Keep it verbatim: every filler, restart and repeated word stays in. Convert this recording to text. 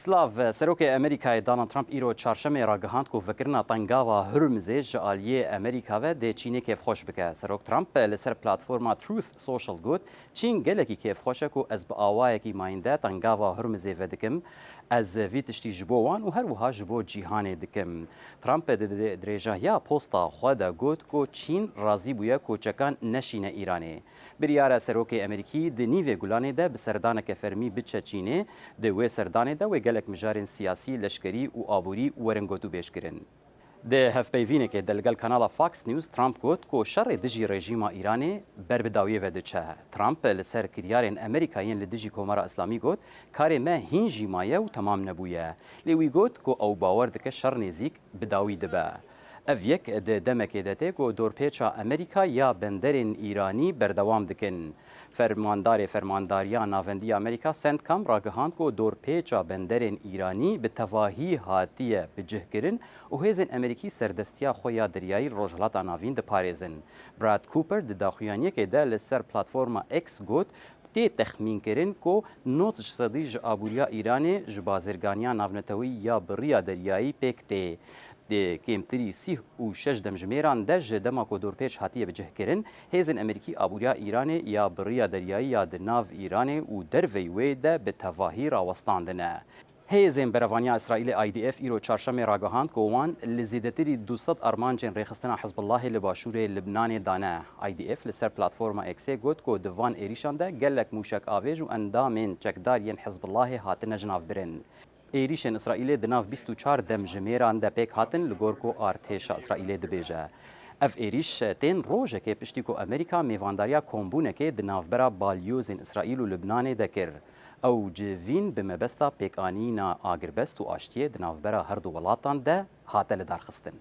Silav, Serokê Amerîkayê Donald Trump îro çarşemê ragihand ku vekirina Tengava Hurmizê ji aliyê Amerîka ve dê Çînê kêfxweş bike. Serok Trump li ser platforma Truth Social got, Çîn gelekî kêfxweş e ku ez bi awayekî mayînde Tengava Hurmizê vedikim. Ez vî tiştî ji bo wan û her wiha ji bo cîhanê dikim. Trump di, di, dirêjahiya posta xwe de got ku Çîn razî bûye ku çekan neşîne Îranê. Biryar e serokê Amerîkî di nîvê Gulanê de bi serdaneke fermî biçe Çînê, di wê serdanê de wê gelek mijarên siyasî, leşkerî û aborî werin gotûbêjkirin. Di hevpeyvînekê de li gel kanala Fox News Trump got ku şerê dijî rejîma Îranê ber bi dawiyê ve diçe. Trump li ser kiryarên Amerîka yên li dijî Komara Îslamî got, karê me hîn jî maye û temam nebûye. Lê wî got ku ew bawer dike şer nêzîk bi dawî dibe. Ev yek di demekê de tê ku dorpêça Amerîka ya benderên Îranî berdewam dikin. Fermandarê Fermandariya Navendî ya Amerîka CENTCOM ragihand ku dorpêça benderên Îranî bi tevahî hatiye bicihkirin û hêzên Amerîkî serdestiya xwe ya deryayî li Rojhilata Navîn diparêzin. Brad Cooper di daxuyaniyekê de li ser platforma X got, tê texmînkirin ku nod ji sedî ji aboriya Îranê ji bazirganiya navneteweyî ya bi riya deryayî pêk tê. Di kêmtirî sîh û şeş demjimêran de ji dema ku dorpêç hatiye bicihkirin, hêzên Amerîkî aboriya Îranê ya bi riya deryayî ya di nav Îranê û derveyî wê de bi tevahî rawestandine. Hêzên Berevaniya Îsraîlê, I D F, îro çarşemê ragihand ku wan li zêdetirî du sed armancên rêxistina Hizbullahê li başûrê Libnanê dane. I D F li ser platforma X-ê got ku di van êrîşan de gelek mûşekavêj û endamên çekdar yên Hizbullahê hatine jinavbirin. Êrîşên Îsraîlê di nav bîst û çar demjimêran de pêk hatin, li gor ku artêşa Îsraîlê dibêje. Ev êrîş tên rojekê piştî ku Amerîka mêvandariya kombûnekê di navbera balyozên Îsraîl û Libnanê de kir. Ew civîn bi mebesta pêkanîna agirbest û aştiyê di navbera her du welatan de hate lidarxistin.